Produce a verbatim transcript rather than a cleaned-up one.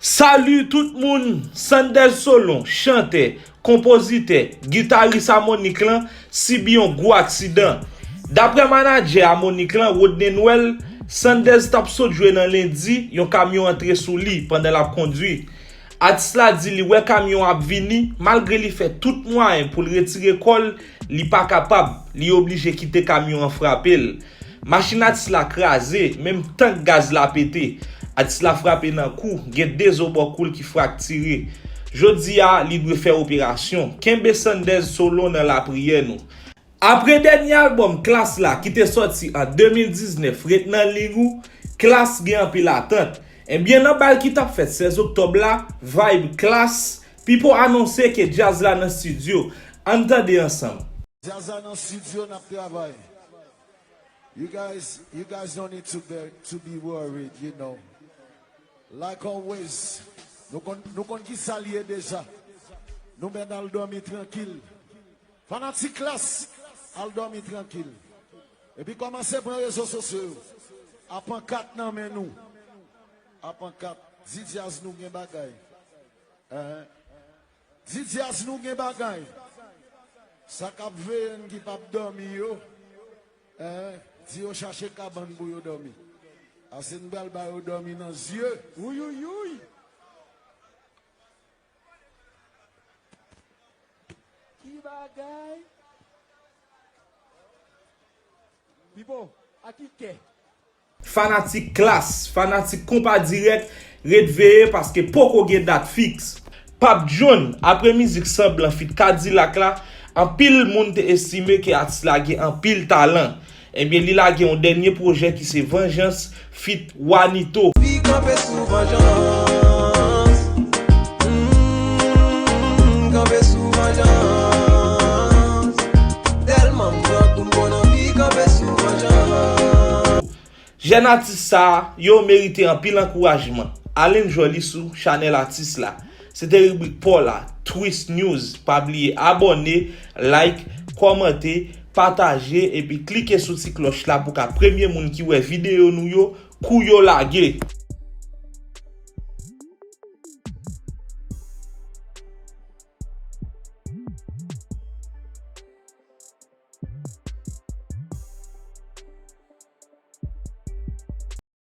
Salut tout moun, Sanders Solon, chantè, konpozitè, gitaris Harmonik lan, sibi yon gwo aksidan. Daprè manadjè Harmonik lan, Rodney Noël, Sanders t ap sot jwe nan lendi, yon kamyon antre sou li pandan l ap kondwi. Atis la di li wè kamyon an ap vini, malgre li fè tout mwayen pou l retire kò l, li pa kapab, li oblije kite kamyon an frape l. Machin atis la kraze, menm tank gaz la pete. Atis la frape nan kou, gen de zo bò kou l ki fraktire. Jodi a, li dwe fè operasyon. Kenbe Sanders Solon nan lapriyè nou. Apre dènye albòm Klass la ki te sòti an de mil diznèf ret nan liy ou, Klass gen anpil atant. Ebyen nan bal ki t ap fèt sèz oktòb la, Vibe Klass, Pipo anonse ke djaz la nan estidyo. Ann tande ansanm. Djaz la nan estidyo, n ap travay. You guys, you guys don't need to be, to be worried, you know. Like always, nou konn, nou konn ki sa l ye deja. Nou mèt al dòmi trankil. Fanatik Klass, al dòmi trankil. Epi kòmanse pran rezo sosyo yo. A pankat nan men nou. A pankat. Di djaz nou gen bagay. Di djaz nou gen bagay. Sa k ap veye n ki p ap dòmi yo, di yo chache kabann pou yo dòmi. Paske n pral ba yo dòmi nan zye. Uiuiui. Ki bagay? Pipo, a ki kè? Fanatik Klass, fanatik Konpa Dirèk, ret veye paske poko gen dat fiks. Papi John, apre mizik Sanblan feat Kadilak la, anpil moun te estime ke atis la gen anpil talan. Ebyen li lage yon dènye pwojè ki se Vanjans feat Wanito. Fi kanpe sou vanjans. Kanpe sou vanjans. Tèlman m gran kou m konn anvi kanpe sou vanjans. Jèn atis sa a, yo merite anpil ankourajman. Al enjoy li sou chanèl atis la. Se te ribrik pa w la, Twist News. Pa bliye abòne, like, kòmante, pataje epi klike sou ti klòch la pou w ka premye moun ki wè videyo nou yo kou yo lage.